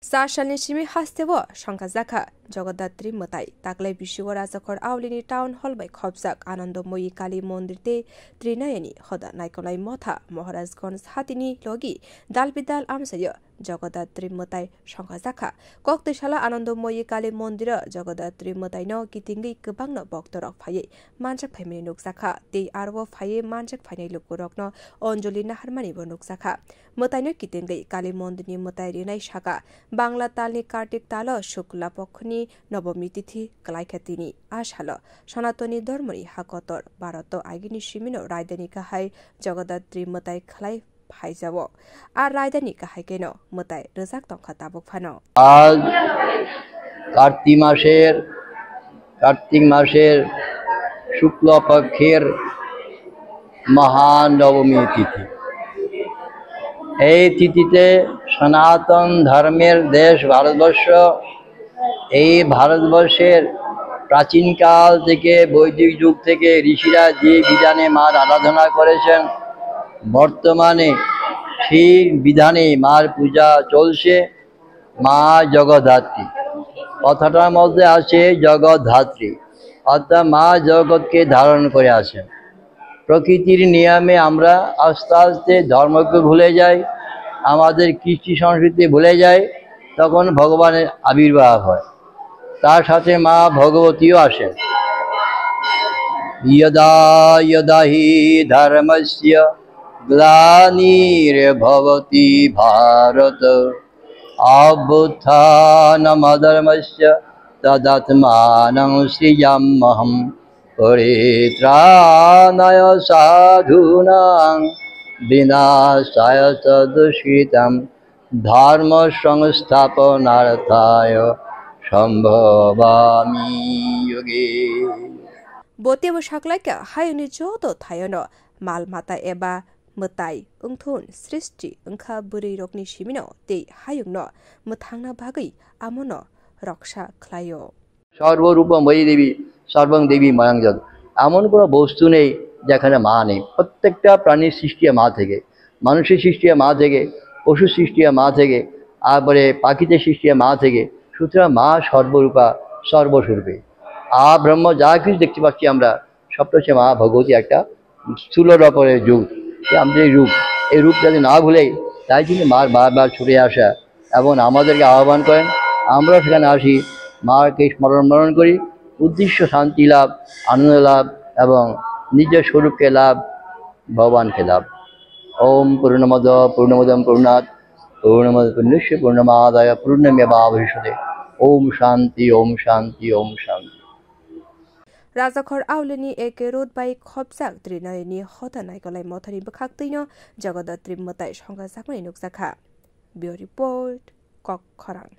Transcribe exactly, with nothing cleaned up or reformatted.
Char salni simi hasteo songkha jakha Jagadhatri mwtai. Taklai bisio Rajakhor Aulini Town Hall bai khopjak Anandamoyi Kali Mondir tei Trinayani hoda naikolnai motha Maharajganj hatini logi dalbidal amsaio Jagadhatri mwtai songkha jakha. Koktwi sala Anandamoyi Kali Mondiro Jagadhatri mwtaino kitingwi kwbangno boktorok phaiwi manjak phaimani nukjakha tei aro phaiwi manjak phainai lukurokno Anjali naharmanibo nukjakha. Mwtaino kitingwi Kali Mondirni mwtai rinai saka Bangla talni Kartik talo Shukla Pokhoni Nobomi tithi kwlaikha tini. A salo Sanatoni Dhormoni ha kotor Bharoto agini simino raidani kahai Jagadhatri mwtai khlai phaijao. A raidani kahai keno mwtai rwjak tongkha tabuk phano. আজ কার্তিক মাসের কার্তিক মাসের শুক্লপক্ষের মহানবমী তিথি। এই তিথিতে সনাতন ধর্মের দেশ ভারতবর্ষ, এই ভারতবর্ষের প্রাচীনকাল থেকে, বৈদিক যুগ থেকে ঋষিরা যে বিধানে মার আরাধনা করেছেন, বর্তমানে সেই বিধানে মার পূজা চলছে। মা জগদ্ধাত্রী, কথাটার মধ্যে আছে জগদ্ধাত্রী, অর্থাৎ মা জগৎকে ধারণ করে আছেন। প্রকৃতির নিয়মে আমরা আস্তে আস্তে ধর্মকে ভুলে যাই, আমাদের কৃষ্টি সংস্কৃতি ভুলে যাই, তখন ভগবানের আবির্ভাব হয়। তার সাথে মা ভগবতীও আসেন। যদা যদা হি ধর্মস্য গ্লানির্ভবতি ভারত, অভ্যুত্থানমধর্মস্য তদাত্মানং সৃজাম্যহম। পরিত্রাণায় সাধূনাং বিনাশায় চ দুষ্কৃতাম। ধর্ম সংস্থাপনার্থায় সম্ভবামি যুগে। Bo teibo saklaikha, hayungni joto thaiono mal mata eba mwtai wngthun srishti wngkha bwrwirokni simino tei hayungno mwthangna bagwi amono roksa khlaio. সর্বরূপময়ী দেবী, সর্বং দেবী ময়ং যদ। এমন কোনো বস্তু নেই যেখানে মা নেই। প্রত্যেকটা প্রাণীর সৃষ্টি হয় মা থেকে, মানুষের সৃষ্টি হয় মা থেকে, পশু সৃষ্টি হয় মা থেকে, তারপরে পাখিদের সৃষ্টি হয় মা থেকে। সুতরাং মা সর্বরূপা, সর্বস্বরূপে। আ ব্রহ্ম যা কিছু দেখতে পাচ্ছি আমরা, সবটা হচ্ছে মা ভগবতী একটা স্থূল রূপের রূপ। যে আমাদের এই রূপ, এই রূপ যাতে না ভুলে, তাই জন্য মার বারবার ছুটে আসা এবং আমাদেরকে আহ্বান করেন। আমরা সেখানে আসি, মাকে স্মরণ মরণ করি, উদ্দেশ্য শান্তি লাভ, আনন্দ লাভ এবং নিজের স্বরূপকে লাভ, ভগবানকে লাভ। ওম পূর্ণমদ পূর্ণমদম পূর্ণাৎ পূর্ণমদ পূর্ণস্য পূর্ণমাদায় পূর্ণমেবাবশিষ্যতে। ওম শান্তি, ওম শান্তি, ওম শান্তি। Rajakhor Aulini A K Road bai khopjak Trinayani hoda naikolai mothani bwkhaktwino Jagadhatri mwtai songkha jakmani nukjakha. Bureau Report, Kokkhorang.